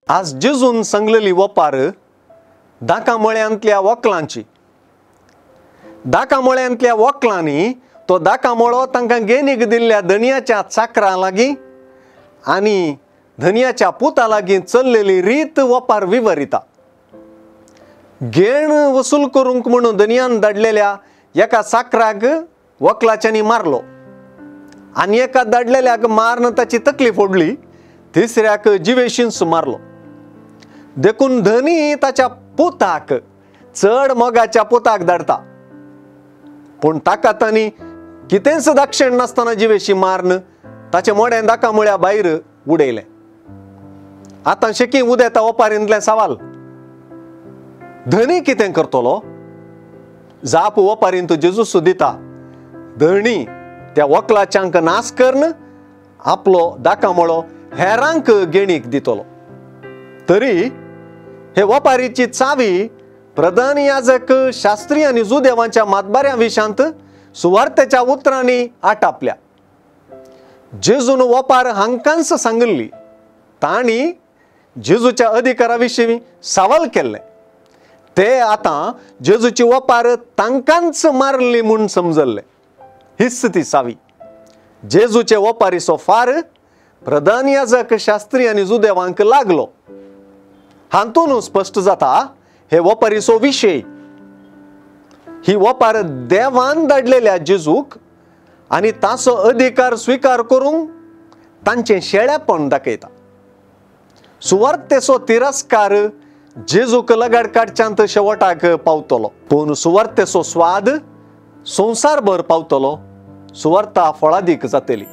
आज जेजून सांगलेली वपार दाकामळ्यांतल्या वकलांची। दाकामळ्यांतल्या वकलांनी तो दाकामळो तांकां गेनीक दिल्ल्या धनयाच्या चाकरां लागीं आनी धनयाच्या पुता लागीं चल्लेली रीत वपार विवरिता। घेण वसूल करूंक म्हणून धनयान धाडलेल्या एका चाकराक वकलाच्यांनी मारलो आनी एका धाडलेल्याक मारून ताची तकली फोडली, तिसऱ्याक जिवेशींच मारलो। देखून धनी ताच्या पुताक, चड मोगाच्या पुताक धाडता, पूण ताका तांणी कितेंच दाक्षेण नासतना जिवेशी मारून ताचे मोडें दाकामुळ्या भायर उडयलें। आतां शेकी उदेता वपारींतलें सवाल, धनी कितें करतलो? जाप वपारींत जेजूस दिता, धनी त्या वकलाच्यांक नाश करून आपलो दाकामळो हेरांक गेणीक दितलो। तरी हे वपारीची चावी प्रधान याजक, शास्त्री आनी जुदेवांच्या मातबाऱ्या विशांत सुवार्तेच्या उतरांनी आटापल्या। जेजून वपार हांकांच सांगिल्ली, तांणी जेजूच्या अधिकारा विशीं सवाल केल्ले। ते आतां जेजूची वपार तांकांच मारली म्हूण समजल्ले। हीच ती चावी। जेजूचे वपारीचो फार प्रधान याजक, शास्त्री आनी जुदेवांक लागलो। हातून स्पश्ट जाता हे वपारीचो विशय। ही वपार देवान धाडलेल्या जेजूक आनी ताचो अधिकार स्विकार करूंक तांचें शेळेपण दाखयता। सुवार्तेचो तिरस्कार जेजूक लगाड काडच्यांत शेवटाक पावतलो, पूण सुवार्तेचो स्वाद संवसारभर पावतलो, सुवार्ता फळादीक जातली।